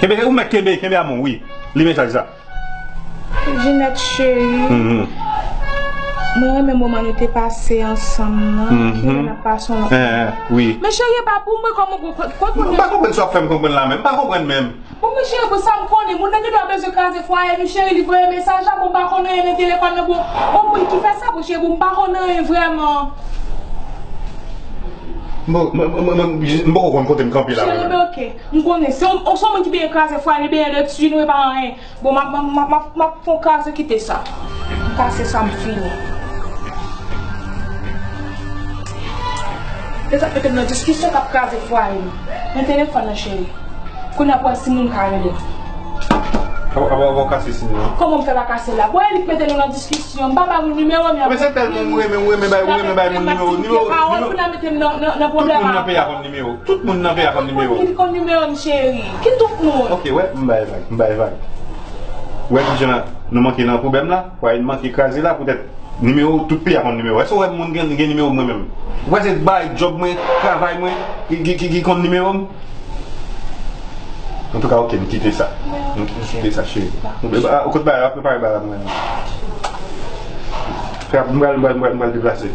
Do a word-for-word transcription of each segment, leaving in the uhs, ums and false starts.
Kenbe, ou mèt kenbe, kenbe a mwen, wi. Li mesaj sa. Jinèt cheri, mwen renmen moman nou te pase ansanm nan. Ki lè n ap pase yon lòt. Wi. Men cheri, e pa pou mwen kòman pou konprann. M pa konprann sa w ap fè m konprann la menm. M pa konprann menm. Bon, men cheri, pou sa m konnen, moun nan gen dwa bezwen kraze fwaye nou, cheri, li voye mesaj la, bon, m pa konn anyen nan telefòn nan, bon, yon moun ki fè sa, bon, cheri, bon, m pa konn anyen vrèman. Bon, m, m, m, m, m poko konn kote m kanpe la, cheri, men oke. M konnen, se yon, se yon moun ki benyen kraze fwaye, li benyen de ti, nou e pa anyen. Bon, m ap, m ap, m ap, m ap, m ap fè yon kraze kite sa. M kase sa, m fini. Se sa k mete m nan diskisyon k ap kraze fwaye m. Men telefòn nan, cheri. Kounye a pou wè si moun ka rele. Apa, apa, apa w kase si m nan? Kòman m fè pa kase la? Bon, e li k mete nou nan diskisyon. M pa ba moun nimewo m, y ap. Men se tèlman m renmen, m renmen bay, m renmen bay moun nimewo. Nimewo, nimewo. Pawòl pou n a mete m nan, nan, nan pwoblèm avè w. Tout moun nan peyi a konn nimewo. Tout moun nan peyi a konn nimewo. Tout moun konn nimewo m, cheri. Ki tout moun? Ok, wè, m bay vag, m bay vag. Wè kijan nou manke nan pwoblèm la? Wè, n manke kraze la poutèt nimewo, tout peyi a konn nimewo. Èske w wè moun gen, gen nimewo mwen menm? Ou kwè se bay djòb mwen, travay mwen, ki, ki, ki, ki konn nimewo m? Antouka, ok, m kite sa. M kite sa, cheri. Ou kote bagay la, prepare bagay la pou mwen. Frè, m pral, m pral, m pral, m pral deplase.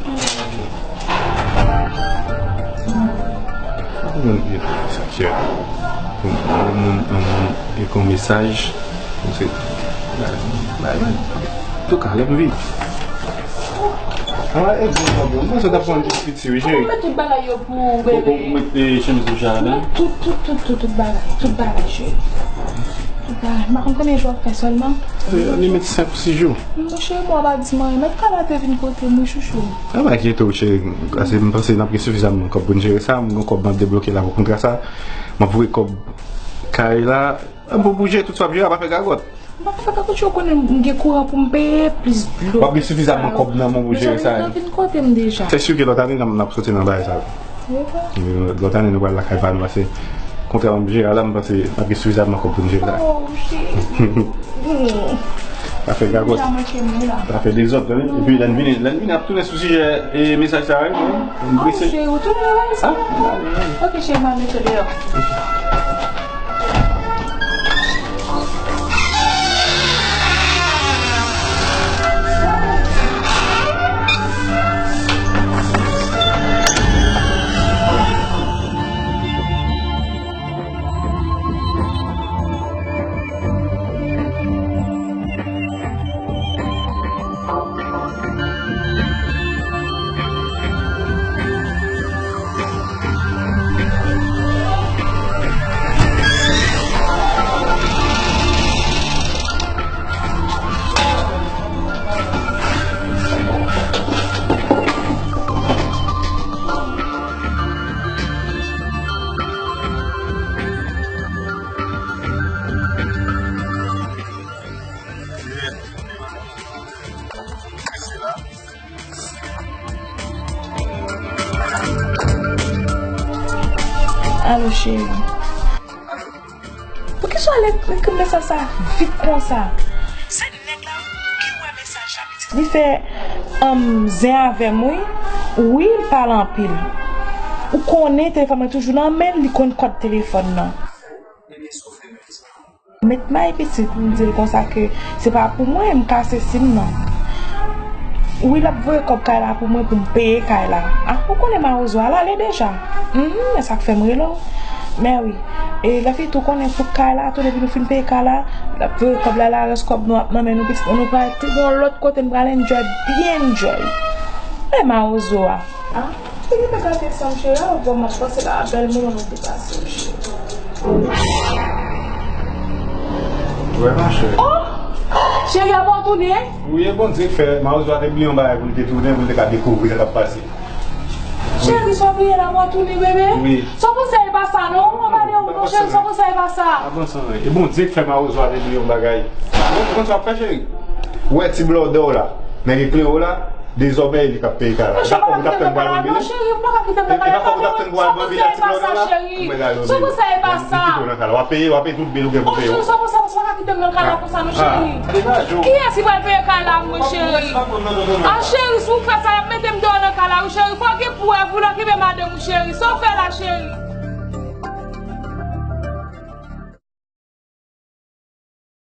Yon vye sa, cheri. Pou yon moun, yon moun, e kon mesaj. Pou se, bay, bay, bay. Antouka, lè m vin. Ah, e bon, bon, bon. Mwen panse w t ap pran yon ti piti, wi, cheri. Ou met tout bagay yo pou ou, bebe. Ou, ou met, eh, chemiz ou ja la, non? Met tout, tout, tout, tout, tout bagay. Tout bagay, cheri. Tout bagay. M pa konn konbyen jou w ap fè sèlman. Eh, li met senk ou sis jou. Mon cheri, mwen pa di mwen, met kay la te vin kote m, wi, chouchou. Ah, pa enkyete w, cheri. Pase m panse n ap gen sifizamman kòb pou n jere sa. M gen kòb m ap debloke la pou kontra sa. M ap voye kòb kay la. Bon, pou jere tout sa w ap jere, pa fè gagòt. M pa ka fè gagòt, ou konnen m gen kouran pou m peye, plis dlo. W ap gen sifizamman kòb nan men w pou jere sa. Mezanmi, vin kote m deja. Se si ke lòt ane n ap, n ap soti nan bagay sa. Lòt ane nou pral lakay pa nou, pase kontra m ap jere a la, m panse n ap gen sifizamman kòb pou n jere la. Oh, cheri. Pa fè gagòt. Pa fè dezòd, tande. Epi lè n vini, lè n vini, n ap tounen sou sijè, e, mesaj sa a, wi. M prese. Oh, cheri, ou tounen la, sa? Ah, m ale. Ok, cheri, m al mete w deyò. Alo, cheri. Poukisa w al ekri m mesaj sa vit konsa? Se nèg la ki wè mesaj la pitit. Li fè, um, zen avè m, wi. Wi, l pale anpil. Ou konnen telefòn mwen toujou nan men l, li konn kòd telefòn nan. Met may pitit, m di l konsa ke se pa pou mwen, m kase sim nan. Wi, l ap voye kòb kay la pou mwen, pou m peye kay la. Ah, ou konnen mawozo a, l ale deja. Mhm, e sa k fè m rele w. Men wi, e lè fini tou konnen pou kay la, tou depi nou fin peye kay la, l ap voye kòb la, la rès kòb nou ap nan men nou, pitit mwen, nou pral te gon lòt kote, n pral enjoy, byen enjoy. E mawozo a. Ah, se li te gate sanm cheri a, bon, m ap panse la bèl moman nou te pase, cheri. Wè, ma chè. Oh! Cheri, a bon tounen? Wi, e Bondye k fè, mawozo a te bliye yon bagay pou li te tounen, pou li te ka dekouvri sa k ap pase. Cheri, sa w bliye la, w a tounen, bebe? Wi. San konsèy pa sa, non? Ou pa de ou, non, cheri, san konsèy pa sa. A bon, san, e Bondye k fè mawozo a te bliye yon bagay. Ou konn sa w ap fè, cheri? Ou wè ti blòdè w la, nèg eklere w la, dezòmè e li k ap peye kay la. E pa kòb ou t ap tann pou al banbile? Non, cheri, ou pa ka kite m nan kay la. E pa kòb ou t ap tann pou al banbile ak ti blòdè w la? San konsèy pa sa. Li kite w nan kay la. W ap peye, w ap peye tout bil ou gen pou peye. Oh, cheri, san konsèy pa sa, w pa ka kite m nan kay la konsa, non, cheri. Kiyès ki pral peye kay la, mwen, cheri? Ah, cheri, si w fè sa, y ap mete m deyò nan kay la, wi, cheri. Fò w gen prèv, wi, lè w kenbe madanm ou, cheri. Sa w fè la, cheri?